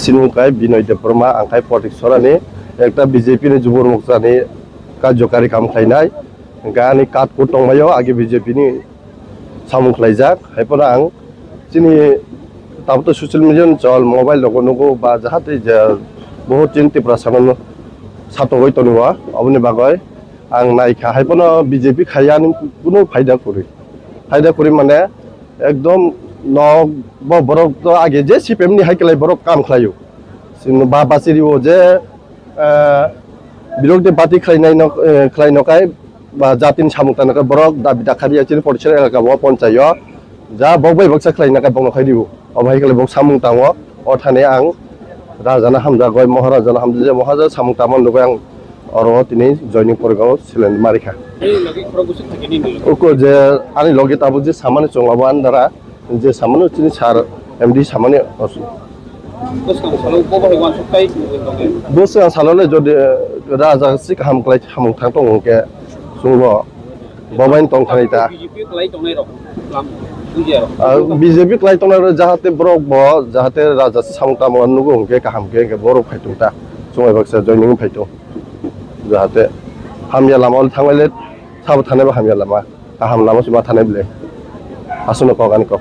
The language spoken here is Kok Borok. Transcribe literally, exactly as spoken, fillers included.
Sinung kai Binoy Debbarma, ang kai Potik Sorani, ekta B J P ni Jubur Moksani karjokari kam khlainai. Hingke ani kat kut tongmaio, age B J P ni samung khlaijak. Hai phano ang chini tabuk to social media ni chol, mobile rogo nugo ba jahate je bohut chini Tiprasa no satogoi tongo, oboni bagoi ang naikha. Hai phano B J P khaiya ni kuno phaida kwrwi. Phaida kwrwi mane ekdom nok bo borok to age je C P M ni hai kwlai borok kam khlaio. Chini ba bachiri o je, eh, birok de bati khlainai nok, eh, khlai nokai ba jatini samung tangnakai borok dabi dakhari ya chini Potik Sora elaka o ponchaio. Ja bok bai baksa khlainakai bokno khai dibo. Obo hai kwlai bok samung tango. O thani ang Raja no hamjagoi, Maharaja no hamjagoi, Maharaja samung tangma nugui ang oro tini joining porikha o seleng marikha. Ani logi khorok bwswk thangkhe nini? Uko je ani logi tabuk je samani chwng abo andara, je samani chini sir M D samani osu. Bwskang salo bo bai uansuk tai tongwi tongkhe. Bwskang salo le jodi, eh, Raja si kaham kwlai samung thang tongo hwnkhe chwngbo. Bo bai tong thani ta. B J P kwlai tongnai rok lam bujiya rok. Ah, B J P kwlai tongnai rok jahate borok bo, jahate Raja samung tamo nugo hwnkhe kaham khe, hwnkhe borok phai tong ta. Chwng bai baksa joining phai tong. Jahate hamya lama o thangbai le, sabo thanai bo hamya lama. Kaham lama se ma thanai bwle. Aswkno kok ani kok.